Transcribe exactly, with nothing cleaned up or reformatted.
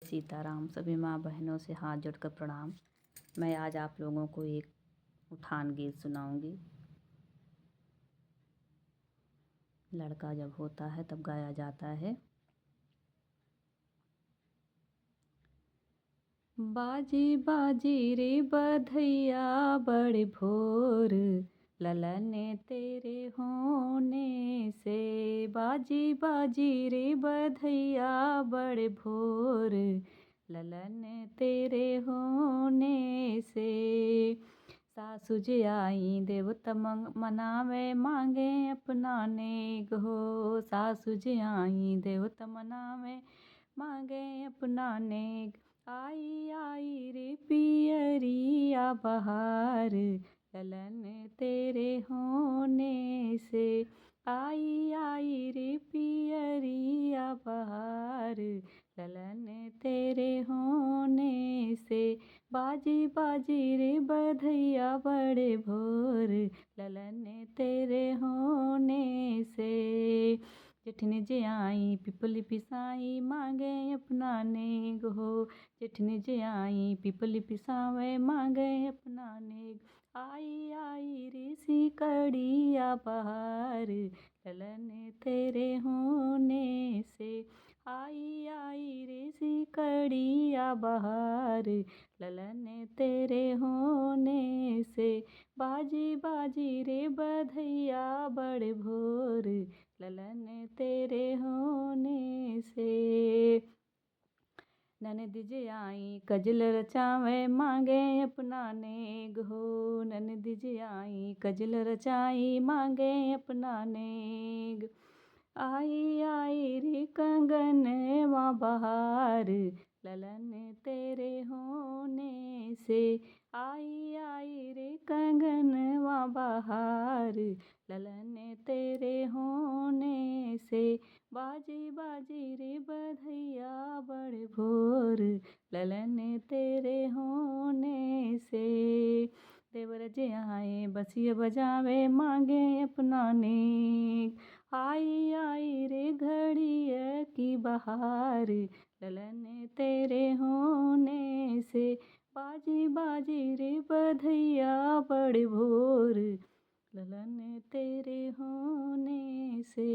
सीताराम। सभी माँ बहनों से हाथ जोड़कर प्रणाम। मैं आज आप लोगों को एक उठान गीत सुनाऊंगी। लड़का जब होता है तब गाया जाता है। बाजी बाजी रे बधइया बड़ भोर, ललन तेरे होने से। बाजी बाजी रे बधइया बड़ भोर, ललन तेरे होने से। सासु जे आई देवत मंग-, मनावे मांगे अपना नेग हो। सासु जे आई देवत मनावे मांगे अपना नेग। आई आई रे पियरिया बहार, ललन तेरे होने से। आई आई रे पियरिया बहार, ललन तेरे होने से। बाजी बाजी रे बधइया बड़े भोर, ललन तेरे होने से। जेठनी जे आई पिपली पिसाई मांगे अपना नेग हो। जेठनी जे आई पिपली पिसावे मांगे अपना नेग। आई आई रे सिकड़िया बहार, ललन तेरे होने से। आई आई रे सिकड़िया बहार, ललन तेरे होने से। बाजी बाजी रे बधइया बड़ भोर, ललन तेरे होने से। ननद जे आई कजल रचावे मांगे अपना नेग हो। ननद जे आई कजल रचाई मांगे अपना नेग। आई आई रे कंगनवा बहार, ललन तेरे होने से। आई आई रे कंगनवा बहार, ललन तेरे होने से। बाजी बाजी रे बधइया बड़ भोर, ललन तेरे होने से। देवर जे आए बसिया बजावे मांगे अपना नेग। आई आई रे घड़िया की बहार, ललन तेरे होने से। बाजी बाजी रे बधइया बड़ भोर, ललन तेरे होने से।